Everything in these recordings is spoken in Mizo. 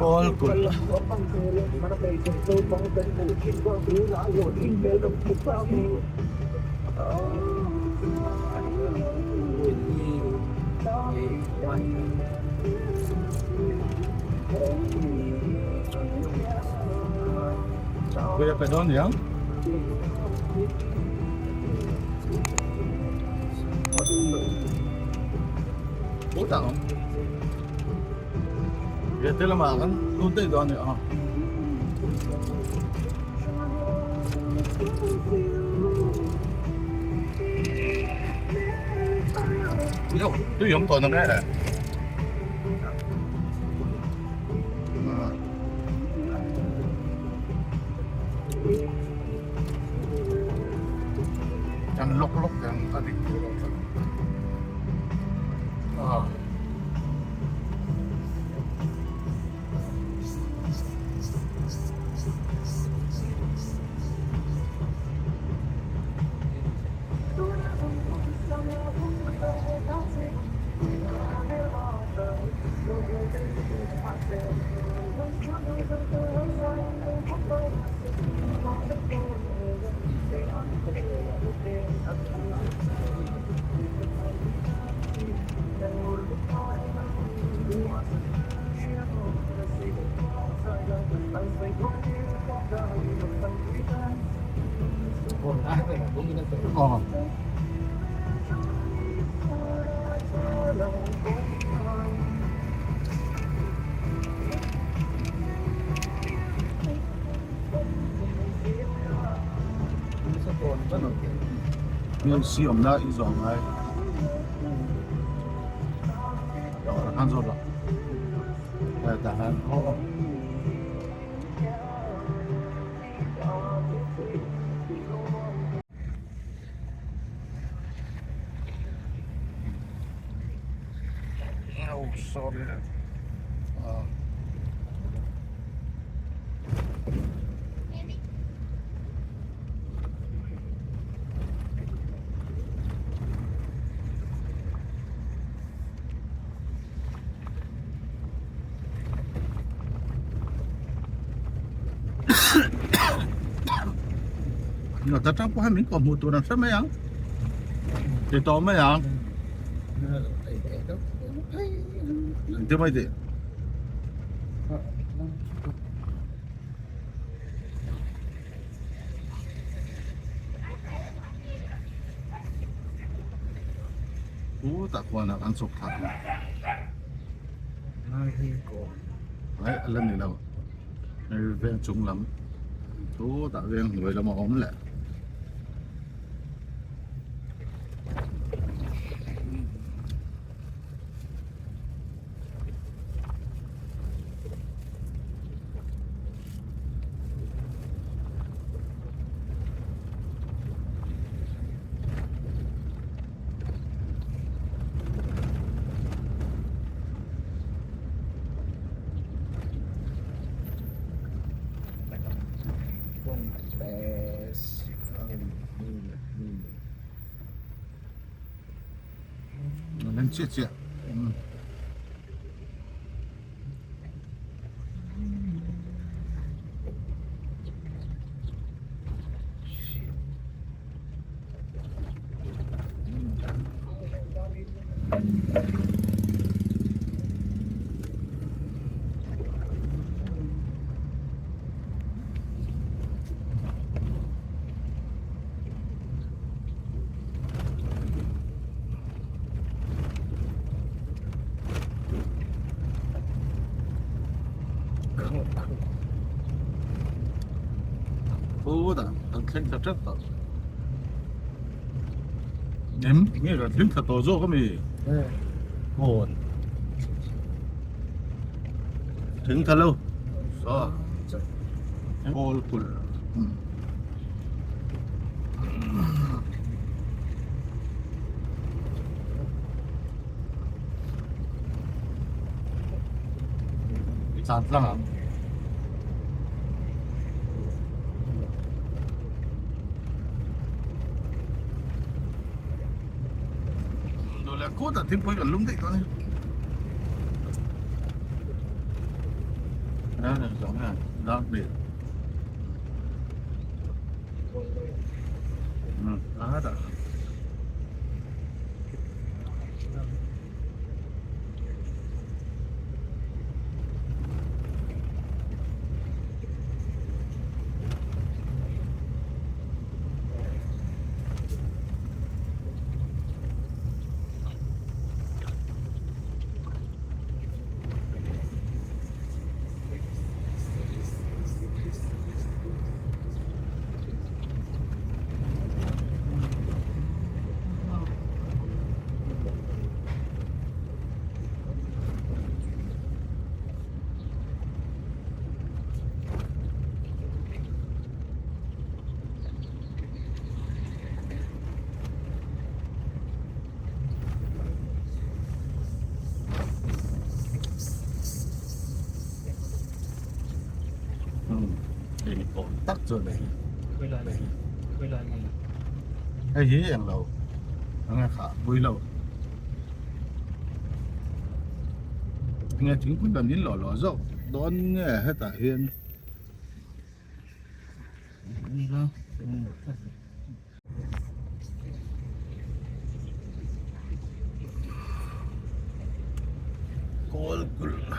Kawlkulh. Kuya pe dawn niang. Utah awm. He te lamah khan lut daih dawn a ni a. Tui awm tawh na nge le. Kan lawk lawk ang a dik thei lo tlat. Ah. Aw. Mi awmna i zawh ngai han zawt la tah hian aw aw. Oh, sorry. Ta tang pawh hian min kawh hmuh tur an hre mai ang ti tawh mai ang engtin mai tih Chutah khuanah kan chhuk thla ang. Ai a la ni lo. Hei veng chung lam chutah veng hnuai lam a awm leh. Lên chiah chiah. Khutah kan thleng thla tep tawh em nge kan thleng thla tawh zawk ami kawn thleng thla lo saw kawl kulh. Tlan tlang ang. Dawh leh kawt ah thingpui kan lum daih dawn a ni. Dar eng zawng nge dar hnih a dah. Tak chu a ni hei hi eng lo eng kha pui lo enge thingpui kan in lawh lawh zawk dawn nge hetah hian. Kawl kulh.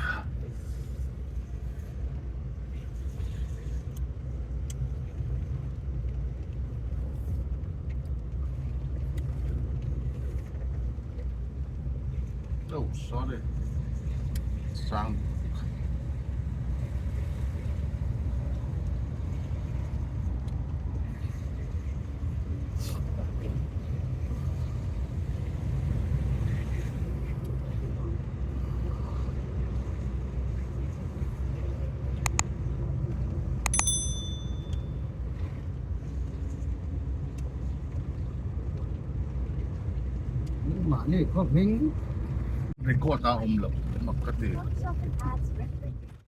Oh, sorry. Sang. Mahni khaw hming Record a awm lo mak ka ti.